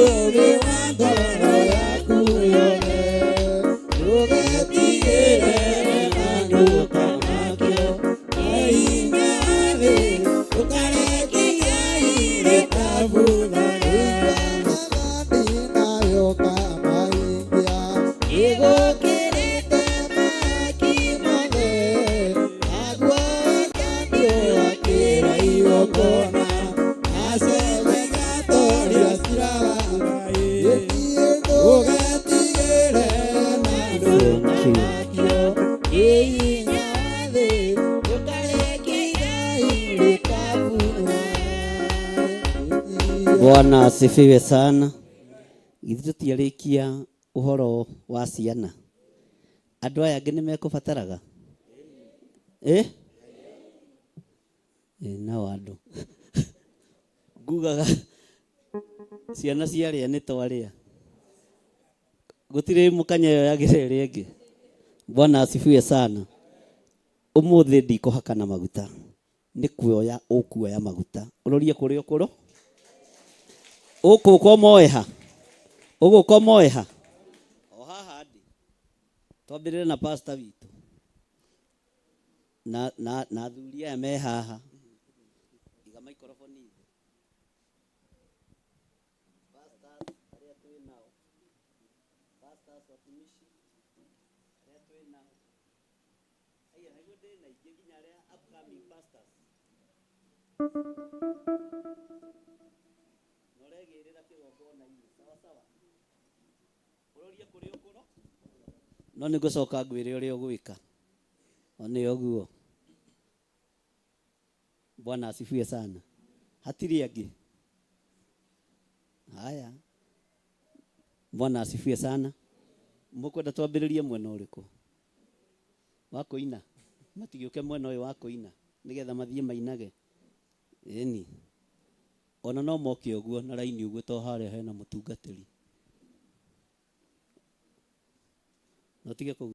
Ũũgĩ wa ngoro yaku yothe, ndũgetigĩre na ndũkamakio nĩ hinya wa thĩ, ndũkareke igai rĩkabutha. Maathani nayo ũkamahingia, ĩgũkĩrĩte mahaki mothe, naguo wendani ũgakĩra igongona, acembe gatoria cira wa Ngai. Ndũgetigĩre na ndũkamakio nĩ hinya wa thĩ, ndũkareke igai rĩkabutha. Bwana asifiwe sana. Githĩ tũtiarĩkia ũhoro wa ciana? Andũ aya angĩ nĩ mekũbataraga? Eh? Eh, nao andũ ngugaga ciana ciarĩa nĩ twarĩa, gũtirĩ mũkanya ĩyo yagĩrĩire ĩrĩa ĩngĩ. Bwana asifiwe sana. Ũmũthĩ ndikũhakana maguta, nĩ kuoya ũkuoya maguta ũrorie kũrĩa ũkũro ũkũka ũmoe ha, ũgũka ũmoe ha, o haha ndĩ. Twambĩrĩre na pastor witũ na athuri aya me haha. Iga maikoroboni thĩ. Pastors arĩa twĩ nao, pastors watumishi arĩa twĩ nao. Aya nĩguo ndĩ na aingĩ nginya arĩa upcoming pastors. Na ũregĩrĩra kĩgongona-inĩ sawa sawa. Ũrorie kũrĩa ũkũro. No nĩ ngũcoka ngwĩre ũrĩa ũgwĩka. O nĩ ũguo. Bwana asifiwe sana. Hatirĩ angĩ. Haya. Bwana asifiwe sana. Mũkwenda twambĩrĩrie mwena ũrĩkũ? Wa kũina. Matigĩũke mwena ũyũ wa kũina nĩgetha mathiĩ mainage. Ĩni. Ona no moke ũguo na raini ũguo to harĩa hena mũtungatĩri. No tige kũu.